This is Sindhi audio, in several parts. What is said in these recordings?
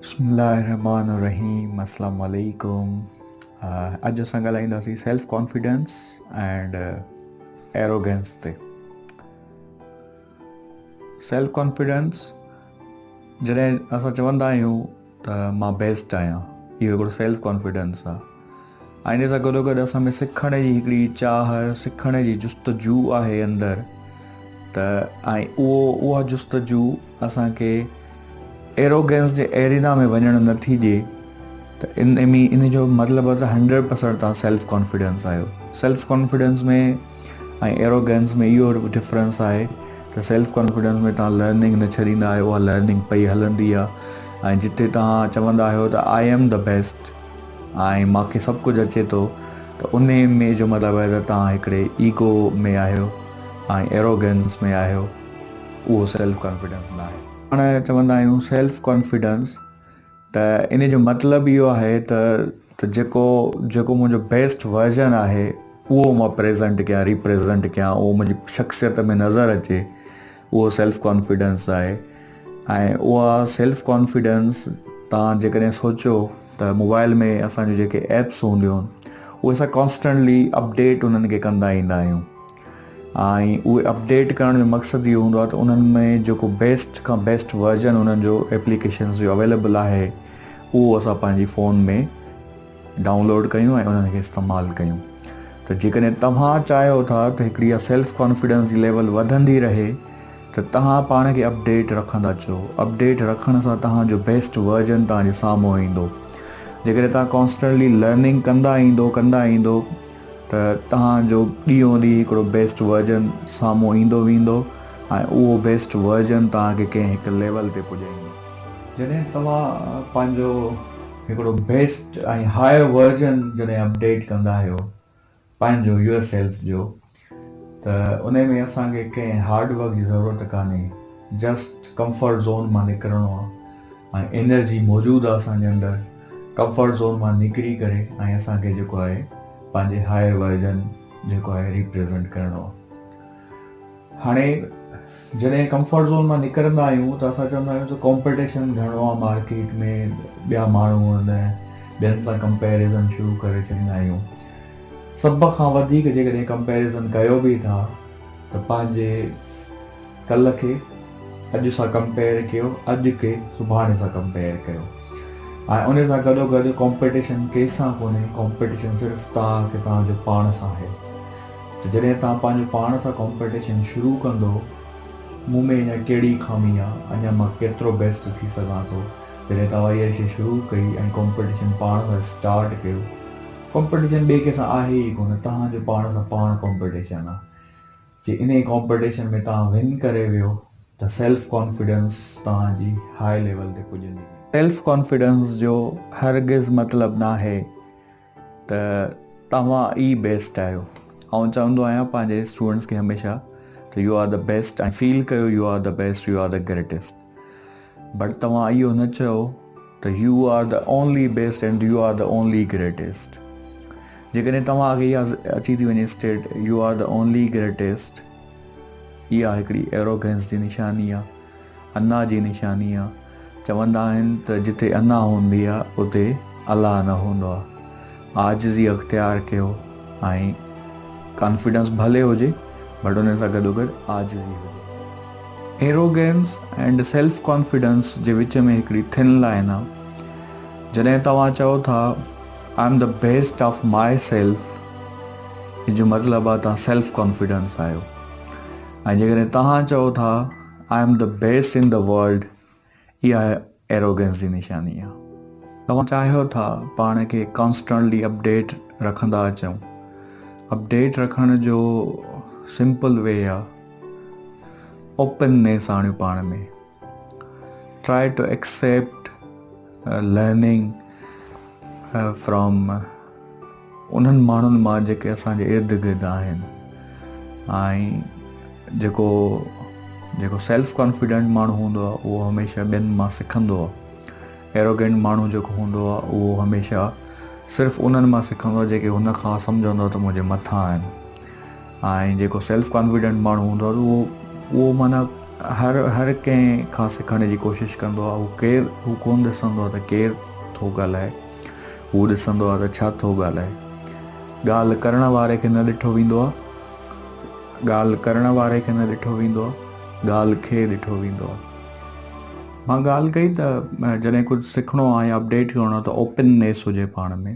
بسم الله الرحمن الرحيم السلام عليڪم اڄ اسان ڳالهائينداسين سيلف ڪانفيڊنس اينڊ ايروگينس تي. سيلف ڪانفيڊنس جڏهن اسان چوندا آهيون ته مان بيسٽ آهيان، اهو هڪڙو سيلف ڪانفيڊنس آهي ۽ ان سان گڏو گڏ اسان ۾ سکڻ جي هڪڙي چاهه، سکڻ جي جستجو آهي اندر ته ۽ اهو اها جستجو اسان کي ايروگينس جي ايرينا ۾ وڃڻ نه ٿي ڏي ته ان ۾ ان جو مطلب آهي ته 100% توهان سيلف ڪانفيڊنس آهيو. سيلف ڪانفيڊنس ۾ ۽ ايروگينس ۾ اهو ڊفرنس آهي ته سيلف ڪانفيڊنس ۾ توهان لرننگ نه ڇڏيندا آهيو، اها لرننگ پئي هلندي آهي ۽ جتي توهان چوندا آهيو ته I M the best ۽ مان کي سڀ ڪجهه اچي ٿو ته ان ۾ جو مطلب آهي ته توهان هڪڙي ايگو ۾ آهيو ۽ ايروگينس ۾ آهيو، اهو سيلف ڪانفيڊنس نه آهي. پاڻ چوندا آهيون سيلف ڪانفيڊنس ته ان جو مطلب اهو آهي ته ته جيڪو جيڪو منهنجو بيسٽ ورجن آهي اهو مان پريزنٽ ڪيان، ريپريزنٽ ڪيان، اهو منهنجي شخصيت ۾ نظر اچي، اهو سيلف ڪانفيڊنس آهي. ۽ اها سيلف ڪانفيڊنس تان جيڪڏهن سوچو ته موبائل ۾ اسان جون جيڪي ايپس هونديون آهن اهي اسان ڪانسٽنٽلي اپڊيٽ انهن کي ڪندا ايندا آهيون ۽ اهي اپڊيٽ ڪرڻ جو مقصد اهو هوندو آهي ته انهن ۾ جيڪو بيسٽ کان بيسٽ ورجن انهن جو ايپليڪيشنس جو اويليبل آهي اهو اسان پنهنجي فون ۾ ڊائونلوڊ ڪيون ۽ انهن کي استعمال ڪيون. ته جيڪڏهن توهان چاهيو ٿا ته هڪڙي اها سيلف ڪانفيڊنس جي ليول وڌندي رهي ته توهان پاڻ کي اپڊيٽ رکندا اچو. اپڊيٽ رکڻ سان توهان جو بيسٽ ورجن توهان جي سامهون ايندو. جيڪڏهن توهان ڪانسٽنٽلي لرننگ ڪندا ايندو ڪندا ايندو ته توهان جو ڏينهون ڏينهن هڪڙو بيسٽ ورجن سامهون ايندو ويندو ۽ اهو بيسٽ ورجن توهان کي ڪنهن هڪ ليول تي پڄائيندو. جڏهن توهان پنهنجو هڪڙو بيسٽ ۽ هائر ورجن جڏهن اپڊيٽ ڪندا آهيو پنهنجو يور سيلف جو ته انهي ۾ اسان کي ڪنهن هارڊ ورڪ جي ضرورت ڪانهي، جسٽ ڪمفرٽ زون مان نڪرڻو آهي ۽ انرجي موجود آهي اسان جي اندر، ڪمفرٽ زون مان نڪري ڪري ۽ اسان کي جيڪو آهي پنهنجي هائر ورجن جيڪو آهي ريپريزنٽ ڪرڻو آهي. هاڻي جڏهن ڪمفرٽ زون مان نڪرندا آهيون ته اسان چوندا آهيون ته ڪمپيٽيشن گهڻو آهي مارڪيٽ ۾ ٻيا ماڻهو آهن ٻين سان ڪمپيريزن شروع ڪري ڇڏيندا آهيون. سڀ کان وڌيڪ جيڪڏهن ڪمپيريزن ڪيو به ٿا ته پنهنجي ڪلهه کي اڄ سان ڪمپيئر ڪيو، اڄ کي سڀاڻي سان ڪمپيئر ڪيو ۽ ان سان گڏو گڏ ڪمپيٽيشن ڪنهن سان ڪونهي، ڪمپيٽيشن صرف توهان کي توهان جو پاڻ سان آهي. ته جڏهن توهان پنهنجو پاڻ سان ڪمپيٽيشن شروع ڪندو، مون ۾ اڃا ڪهڙي خامي آ، اڃا مان ڪيترو بيسٽ ٿي سگهان ٿو، جڏهن توهان اها شيء شروع ڪئي ۽ ڪمپيٽيشن پاڻ سان اسٽارٽ ڪيو، ڪمپيٽيشن ٻئي ڪنهن سان آهي ئي ڪونه، توهان جو پاڻ سان پاڻ ڪمپيٽيشن آ. جي انهي ڪامپيٽيشن ۾ توهان ون ڪري ويو ته سيلف ڪانفيڊنس توهان جي هاء ليول تي پڄندي. سيلف ڪانفيڊنس جو هرگز مطلب ناهي ته توهان ئي بيسٽ آهيو. آئون چوندو آهيان پنهنجي اسٽوڊنٽس کي هميشه ته U R the best ۽ feel ڪيو you are the best, you are the greatest. But توهان اهو نه چئو ته you are the only best and you are the only greatest. جيڪڏهن توهان کي اها اچي ٿي وڃي state you are the only greatest, اها هڪڙي ايروگينس جي نشاني آهي، انا جي نشاني آهي. چوندا آهن ته جتي انا هوندي آهي اتي الله نه هوندو آهي. عاجزي اختيار ڪيو ۽ ڪانفيڊنس ڀلي هجي بٽ ان سان گڏوگڏ عاجزي هجي. ايروگينس اينڊ سيلف ڪانفيڊنس جي وچ ۾ هڪڙي ٿن لائن آ. جڏهن توهان چئو ٿا I am the best of myself, ان جو مطلب آ توهان سيلف ڪانفيڊنس آهيو. ۽ جيڪڏهن توهان چئو ٿا I am the best in the world, اها ايروگينس جي نشاني آ. توهان چاهيو ٿا پاڻ کي ڪانسٽنٽلي اپڊيٽ رکندا اچون. اپڊيٽ رکڻ جو سمپل وي آ اوپننيس آڻيو پاڻ ۾. Try to accept learning from انهن ماڻهن مان جيڪي اسان جي ارد گرد آهن ۽ جيڪو جيڪو سيلف ڪانفيڊنٽ ماڻهو هوندو آهي اهو هميشه ٻين مان سکندو آهي. ايروگينٽ ماڻهو جيڪو هوندو آهي اهو هميشه صرف انهن مان سکندو آهي جيڪي هن کان سمجهندو آهي ته منهنجي مٿان آهن. ۽ جيڪو سيلف ڪانفيڊنٽ ماڻهو هوندو آهي اهو اهو معنيٰ هر هر ڪنهن کان سکڻ جي ڪوشش ڪندو آهي. هو ڪير هو ڪونه ڏسندو آهي ته ڪير ٿو ڳالهائي، هو ڏسندو آهي ته ڇا ٿو ڳالهائي. ڳالهه ڪرڻ واري کي نه ڏٺو ويندو آهي، ڳالهه ڪرڻ واري کي نه ڏٺو ويندو آهي، ڳالهه کي ڏٺو ويندو آهي. مان ڳالهه ڪئي ته جڏهن ڪجهه سکڻو آهي يا اپڊيٽ ڪرڻو آهي ته اوپننيس هجي پاڻ ۾،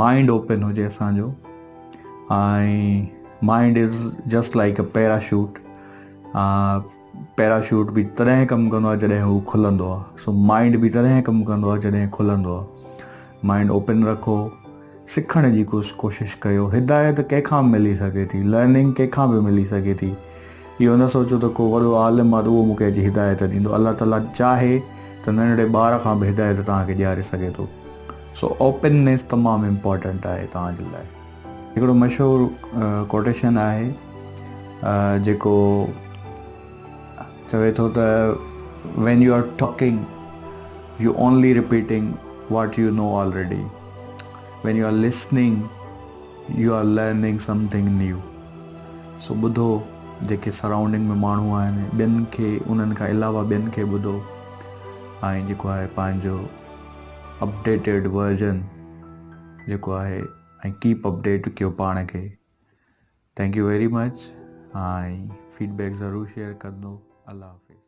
مائنڊ اوپن هجي اسان جو ۽ mind is just like a parachute. Parachute به تڏهن ڪم ڪندو آهي جڏهن هو کلندو آهي، سو مائنڊ به تڏهن ڪم ڪندو آهي جڏهن کلندو آهي. مائنڊ اوپن رکو، سکڻ جي ڪوشش ڪيو. هدايت ڪنهن کان به ملي سگهي ٿي، لرننگ ڪنهن کان به ملي سگهي ٿي. اهو نه سوچو ته ڪو وڏو عالم آهي ته اهو مون کي اچي هدايت ڏيندو. الله تعاليٰ چاهي ته ننڍڙي ٻار کان به هدايت توهان کي ڏياري سگهي ٿو. سو اوپننيس تمام امپارٽنٽ آهي توهان جي لاء. هڪڙو مشهور ڪوٽيشن آهي جيڪو چوي ٿو ته when you are talking you only repeating what you know already, when you are listening you are learning something new. So ٻڌو جيڪي سرائونڊنگ ۾ ماڻهو آهن ٻين کي، انهن کان علاوه ٻين کي ٻڌو ۽ جيڪو آهي پنهنجو اپڊيٽيڊ ورجن جيڪو آهي ۽ ڪيپ اپڊيٽ ڪيو پاڻ کي. Thank you very much ۽ feed back ضرور شيئر ڪندو. الله حافظ.